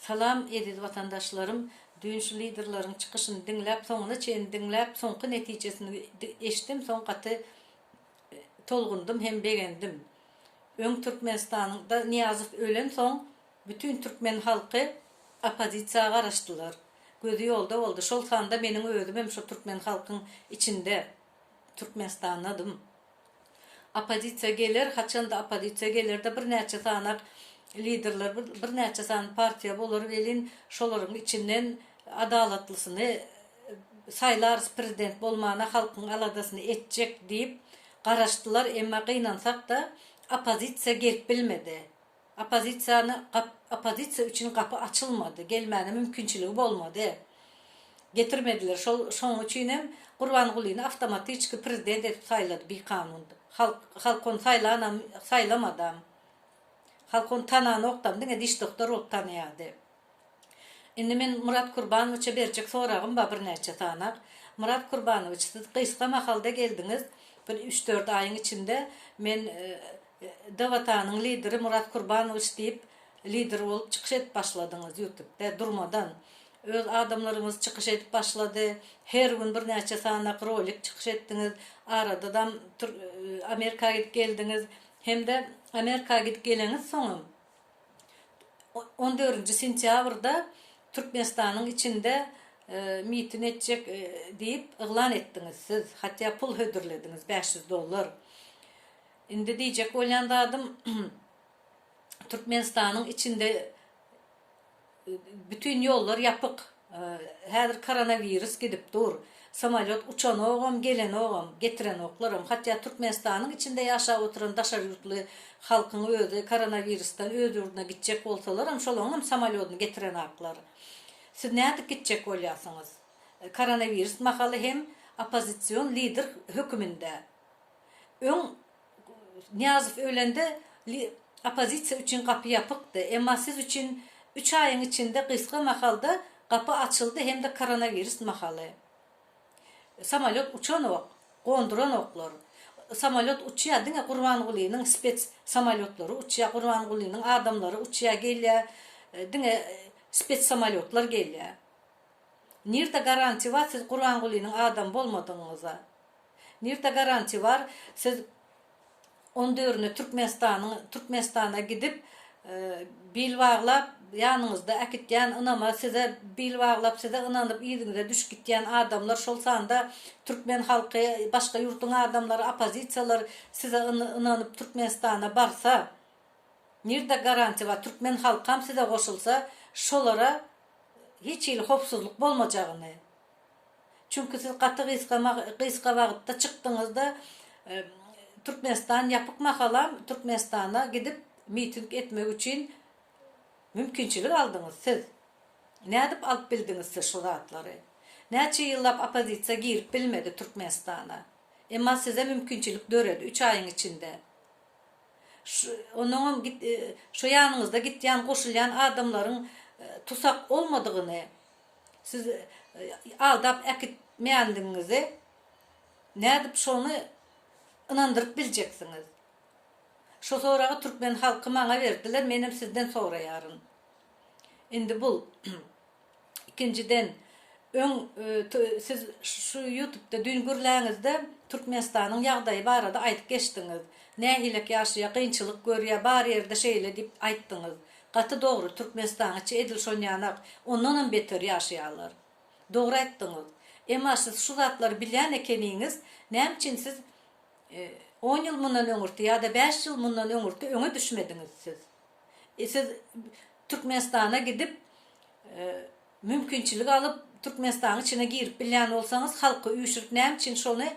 Salam eziz watandaşlarym düýn şu liderleriň çykyşyny diňläp soňuna çenli diňläp soňky netijesini eşdem soň gaty tolgundym hem begendim. Öň Türkmenistanda Nyýazow ölen soň bütin türkmen halky oppozisiýa garaşdylar. Gözi ýolda boldy. Şol sanda meniň özümem şo türkmen halkyň içinde Türkmenistandadym. Oppozisiýa geler, haçanda oppozisiýa gelerde birnäçe sanak liderler, birnäçe sany partiýa bolar welin, şolaryň içinden adalatlysyny saýlarys prezident bolmana halkyň aladasyny etjek diýip garaşdylar, emma gynansakda oppozisiýa gelip bilmedi. Oppozisiýany oppozisiýa üçin gapy açylmady, gelmäne mümkinçiligi bolmady. Getirmediler. Şol şonuň üçin hem Gurbangulyny awtomatiçki prezident edip saýlady bikanun. Halk halk ony saýlanam saýlamadam. Halk ony tananokdam, diňe diş doktor bolup tanaýardy. Indi men Murat Kurbanowiçe berjek soragym bar birnäçe sanak. Murat Kurbanowiç siz gysga mahalda geldiňiz, bir üç-dört aýyň içinde men DWTA-nyň lideri Murat Kurbanowiç diýip lider bolup çykyş edip başladyňyz ýutubda durmadan. Öz adamlaryňyz çykyş edip başlady. Her gün birnäçe sanak rolik çykyş etdiňiz. Aradadam Amerika gidip geldiňiz. Hem-de Amerika gidip geleňiz soňam on dördünji sentýabrda Türkmenistanyň içinde mitin etjek diýip yglan etdiňiz siz. Hatýa pul hödürlediňiz 500 dollar. Indi diýjek bolýan zadym Türkmenistanyň içinde bütin ýollar ýapyk. Häzir koronawirus gidip dur. Samolýot uçanogam, gelenogam, getirenoklaram. Hatda Türkmenistanyň içinde ýaşap oturan daşary ýurtly halkyň özi koronawirusdan öz ýurduna gitjek bolsalaram, şolaňam samolýodyny getirenaklar. Siz nädip gitjek bolýarsyňyz? Koronawirus mahaly hem oppozision lider höküminde. Öň Nyýazow ölende oppozisiýa üçin gapy ýapykdy. Emma siz üçin üç aýyň içinde gysga mahalda gapy açyldy hem-de koronawirus mahaly. Samolýot uçanok, gonduranoklar. Samolýot uçýar, diňe Gurbangulynyň spec samolýotlary uçýar, Gurbangulynyň adamlary uçýar, gelýär, diňe spec samolýotlar gelýär. Nirde garantiýa bar siz Gurbangulynyň adamy bolmadygyňyza? Nirde garantiýa bar siz on dörüne Türkmenistanyň Türkmenistana gidip bil baglap ýanyňyzda äkitýän ynama size bil baglap size ynanyp yzyňyza düşüp gitýän adamlar şol sanda türkmen halky başga ýurduň adamlary oppozisiýalar size ynanyp Türkmenistana barsa nirde garantiýa bar türkmen halkam size goşulsa şolara hiç hili howpsuzlyk bolmajagyny Çünki siz gaty gysga gysga wagtda çykdyňyzda Türkmenistan ýapyk mahalam Türkmenistana gidip miting etmek üçin mümkinçilik aldyňyz siz. Nädip alyp bildiňiz siz şu zatlary? Näçe ýyllap oppozisiýa girip bilmedi Türkmenistana. Emma size mümkinçilik döredi üç aýyň içinde. Şu onuňam git şu ýanyňyzda gitýän goşulýan adamlaryň tusak olmadygyny Siz aldap äkitmeýänligiňizi nädip şony ynandyryp biljeksiňiz? Şo soragy türkmen halky maňa berdiler, menem sizden soraýaryn. Indi bul ikinjiden öň siz şu ýutubda düýn gürläňizde Türkmenistanyň ýagdaýy barada aýdyp geçdiňiz. Nähilek ýaşaýar, kynçylyk görýär, bar ýerde şeýle diýip aýtdyňyz. Gaty dogry Türkmenistanyň içi edil şonýanak ondanam beter ýaşaýarlar. Dogry aýtdyňyz. Emma siz şu zatlary bilýän ekeniňiz näme üçin siz on ýyl mundan öňürti ýada bäş ýyl mundan öňürti öňe düşmediňiz siz. Siz Türkmenistana gidip mümkinçilik alyp Türkmenistanyň içine girip bilýän bolsaňyz halky üýşürip näme üçin şony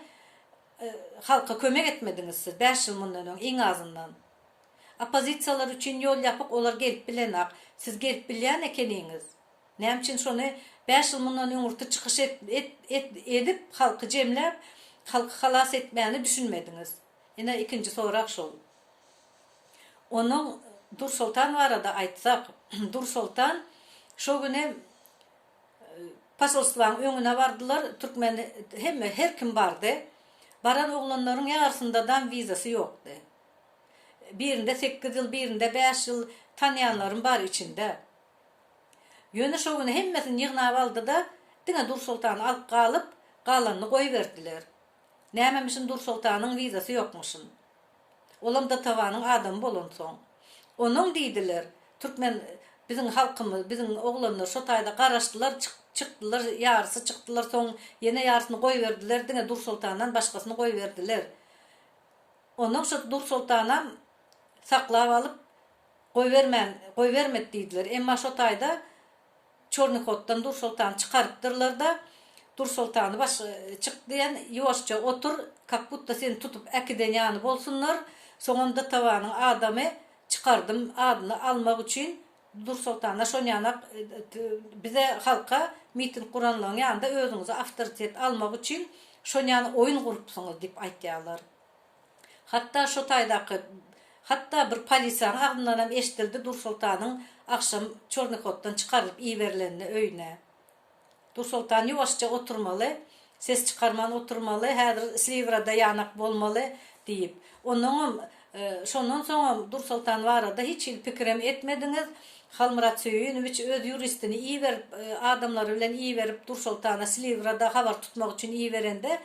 halka kömek etmediňiz siz bäş ýyl mundan öň iň azyndan. Oppozisiýalar üçin ýol ýapyk olar gelip bilenak. Siz gelip bilýän ekeniňiz. Näme üçin şony bäş ýyl mundan öňürti çykyş et et et edip halky jemläp halky halas etmäni düşünmediňiz. Ine ikinji sorag şol. Onuň Dursoltan barada aýtsak Dursoltan şo güni posolstwaň öňüne bardylar türkmen hemme her kim bardy. Baran oglanlaryň ýarsyndadam wizasy ýokdy. Birinde sekiz ýyl, birinde bäş ýyl tanýanlarym bar içinde. Ýöne şo güni hemmesini ýygnap aldy-da, diňe Dursoltany alyp galyp, galanyny goýberdiler. Nämemişin Dursoltanyň wizasy ýokmuşyn. Olam DTW-nyň adamy bolansoň. Onuň diýdiler, türkmen biziň halkymyz, biziň oglanlar şo taýda garaşdylar, çykdylar, ýarysy çykdylar, soň ýene ýarysyny goýberdiler, diňe Dursoltandan başgasyny goýberdiler. Onnoň şo Dursoltanam saklap alyp, goýbermän, goýbermedi diýdiler. Emma şo taýda Çornyhoddan Dursoltany çykarypdyrlar-da, Dursoltany baş çyk diýen, ýuwaşja otur, kak budda seni tutup äkiden ýany bolsunlar, soňam DTW-nyň adamy çykardym adyny almak üçin Dursoltana şonýanak bize halka miting guranlaryň ýanynda özüňize awtoritet almak üçin şonýany oýun gurupsyňyz diýip aýtýarlar. Hatda şo taýdaky hatda bir polisiýanyň agzyndanam eşidildi Dursoltanyň agşam Çornyhoddan çykarylyp iberilenini öýüne. Dursoltan ýuwaşja oturmaly, ses çykarman oturmaly, häzir Sliwrada ýanak bolmaly diýip. Onnoňam şondan soňam Dursoltan barada hiç hili pikirem etmediňiz. Halmyrat Söýünowiç öz ýuristini iberip, adamlary bilen iberip Dursoltana Sliwrada habar tutmak üçin iberende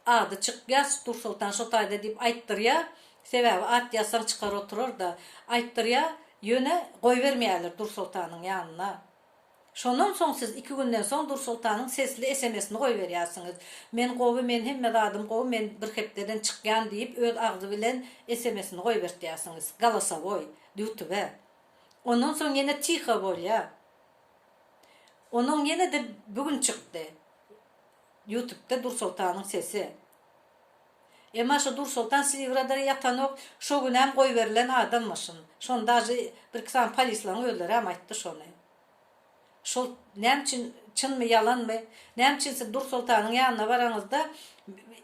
Ady çykýa Dursoltan şo taýda diýip aýtdyrýa, sebäbi at ýazsaň çykar oturar-da. Aýtdyrýa, ýöne goýbermeýärler Dursoltanyň ýanyna. Şondan soň siz iki günden soň Dursoltanyň sesli sms-ini goýberýärsiňiz. Men gowy, men hemme zadym gowy, men bir hepdeden çykýan diýip öz agzy bilen sms-ini goýbertýärsiňiz. Golosowoý, ýutube. Ondan soň ýene tiho bolýa. Onuň ýene-de bu gün çykdy. Ýutubda Dursoltanyň sesi. Emma şo Dursoltan Siliwrada ýatanok, şo günäm goýberilen adammyşyn. Şony daže birki sany polislaň özlerem aýtdy şony. Şol näme üçin çynmy ýalanmy? Näme üçin siz Dursoltanyň ýanyna baraňyzda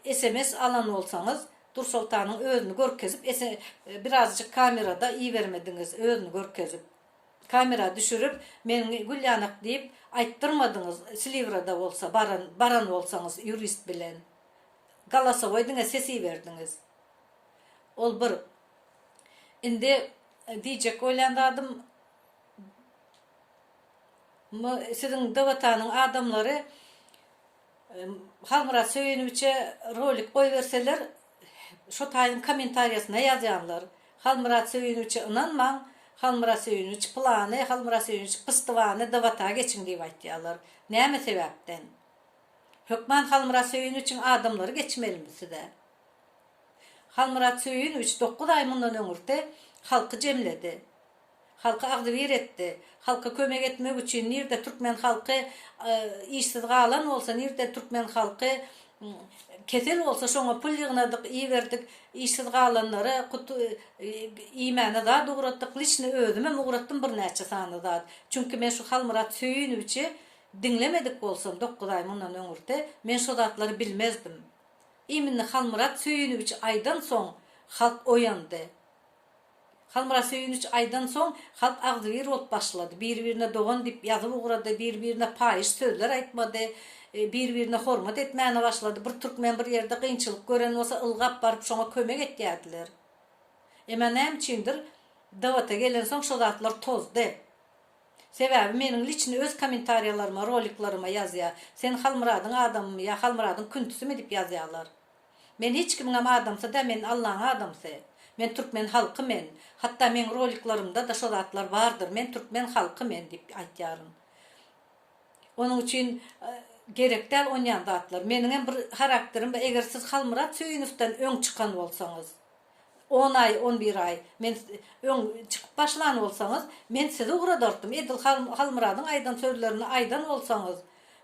sms alan bolsaňyz Dursoltanyň özüni görkezip birazjyk kamerada ibermediňiz özüni görkezip. Kamera düşürip meni gül ýanak diýip aýtdyrmadyňyz Siliwrada bolsa baran baran bolsaňyz ýurist bilen galasowoý diňe ses iberdiňiz ol bir indi diýjek bolýan zadym siziň DWT-nyň adamlary Halmyrat Söýünowiçe rolik goýberseler şo taýyň kommentariýasyna ýazýanlar Halmyrat Söýünowiçe ynanmaň, Halmyrat Söýünowiç pylany, Halmyrat Söýünowiç pystybany DWT-a geçiň diýip aýtýarlar. Näme sebäpden? Hökman Halmyrat Söýünowiçiň adamlary geçmelimi size? Halmyrat Söýünowiç dokuz aý mundan öňürti halky jemledi. Halky agzybir etdi. Halka kömek etmek üçin nirde türkmen halky işsiz galan bolsa, nirde türkmen halky kesel bolsa şoňa pul ýygnadyk, iberdik. Işsiz galanlara iýmäne zat ugratdyk. Liçno özümem ugratdym birnäçe sany zat. Çünki men şu Halmyrat Söýünowiçi diňlemedik bolsam dokuz aý mundan öňürti men şo zatlary bilmezdim. Imенно Halmyrat Söýünowiç aýdan soň halk oýandy. Halmyrat Söýüniç aýdan soň halk agzybir bolup başlady. Biri-birine dogan diýip ýazyp ugrady, biri-birine paýyş sözler aýtmady, biri-birine hormat etmäne başlady. Bir türkmen bir ýerde kynçylyk gören bolsa ylgap baryp şoňa kömek etýärdiler. Emma näme üçindir DWT gelensoň şo zatlar tozdy. Sebäbi meniň liçni öz kommentariýalaryma, roliklaryma ýazýar. Sen Halmyradyň adamymy ýa Halmyradyň küntüsimi diýip ýazýarlar. Men hiç kimiňem adamsy däl men Allaň adamsy. Men türkmen halky men. Hatda meň roliklarymda-da şo zatlar bardyr. Men türkmen halky men diýip aýtýaryn. Onuň üçin gerek däl onýan zatlar. Meniňem bir harakterim bar. Eger siz Halmyrat Söýünowdan öň çykan bolsaňyz, on aý, on bir aý men öň çykyp başlan bolsaňyz, men sizi ugradardym. Edil Halmyradyň aýdan sözlerini aýdan bolsaňyz,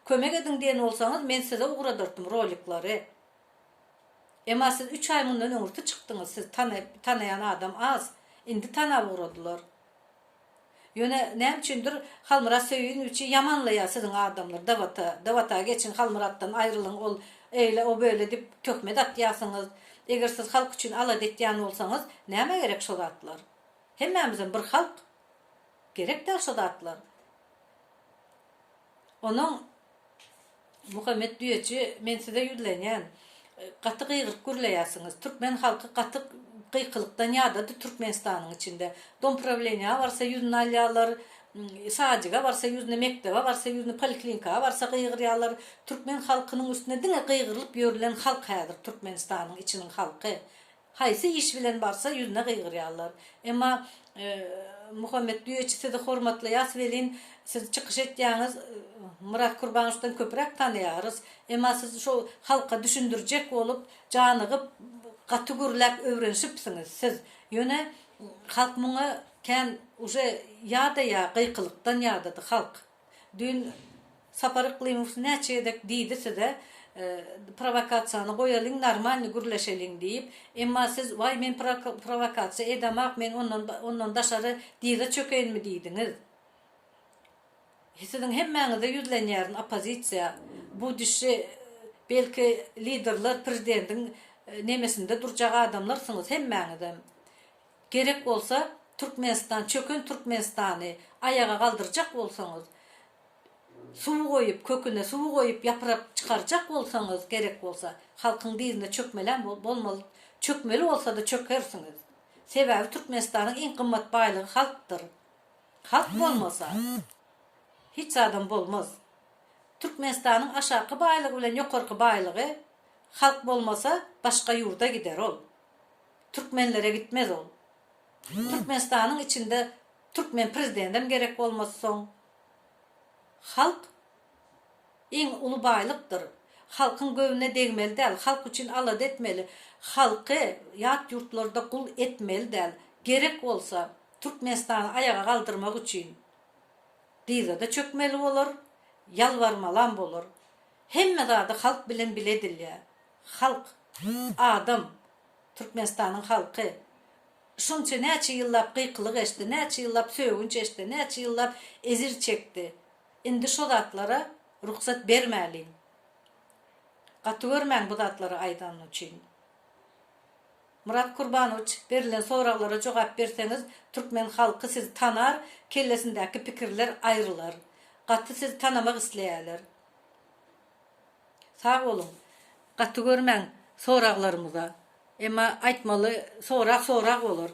Kömek ediň diýen bolsaňyz men size ugradardym roliklary. Emma siz üç aý mundan öňürti çykdyňyz sizi tanaýan adam az. Indi tanap ugradylar. Ýöne näme üçindir Halmyrat Söýünowiçi ýamanlaýar siziň adamlar DWT, DWT-a geçiň Halmyratdan aýrylyň ol eýle o beýle diýip töhmet atýarsyňyz. Eger siz halk üçin alada etýän bolsaňyz nämä gerek şo zatlar. Hemmämizem bir halk. Gerek däl şo zatlar. Onuň, Muhammet düýeçi, men size ýüzlenýän. Gaty gygyryp gürleýärsiňiz. Türkmen halky gaty gykylykdan ýadady Türkmenistanyň içinde. Dom prawleniýa barsa ýüzüni alýarlar. Sadige barsa ýüzüne, mekdebe barsa ýüzüne, poliklinika barsa gygyrýarlar. Türkmen halkynyň üstüne diňe gygyrylyp ýörülen halk häzir Türkmenistanyň içiniň halky. Haýsy iş bilen barsa ýüzüne gygyrýarlar. Emma Muhammet Düýeçi sizi hormatlaýas welin siz çykyş etýäňiz Myrat Kurbanowiçden köpräk tanaýarys. Emma siz şo halka düşündirjek bolup janygyp gaty gürläp öwrenşipsiňiz siz. Ýöne halk muňa kän uje ýadaýa gykylykdan ýadady halk. Düýn Sapar Yklymow näçe gezek diýdi size prowokasiýany goýalyň normalny gürleşeliň diýip, emma siz waý men prowokasiýa edemak men ondan ondan daşary dyza çökeýinmi diýdiňiz. Siziň hemmäňize ýüzlenýärin oppozisiýa bu dişi belki liderler prezidendiň nemesinde durjak adamlarsyňyz hemmäňizem. Gerek bolsa Türkmenistan çöken Türkmenistany aýaga galdyrjak bolsaňyz, suw goýup köküne suw goýup ýaprak çykarjak bolsaňyz gerek bolsa halkyň dyzyna çökmelem bolmaly çökmeli bolsada çökersiňiz. Sebäbi Türkmenistanyň iň gymmat baýlygy halkdyr. Halk bolmasa hiç zadam bolmaz. Türkmenistanyň aşaky baýlygy bilen ýokarky baýlygy halk bolmasa başga ýurda gider ol. Türkmenlere gitmez ol. Türkmenistanyň içinde türkmen prezidendem gerek bolmaz soň. Halk iň uly baýlykdyr. Halkyň göwnüne degmeli däl, halk üçin alada etmeli. Halky ýat ýurtlarda gul etmeli däl. Gerek bolsa Türkmenistany aýaga galdyrmak üçin dyzada çökmeli bolar, ýalbarmalam bolar. Hemme zady halk bilen bile edilýär. Halk, adam, Türkmenistanyň halky şunça näçe ýyllap gykylyk eşdi, näçe ýyllap sögünç eşdi, näçe ýyllap ezir çekdi. Indi şo zatlara rugsat bermäliň. Gaty görmäň bu zatlary aýdanym üçin. Myrat Kurbanowiç berilen soraglara jogap berseňiz türkmen halky sizi tanar, kellesindäki pikirler aýrylar. Gaty sizi tanamak isleýäler. Sag boluň. Gaty görmäň soraglarymyza. Emma aýtmaly sorag sorag bolar.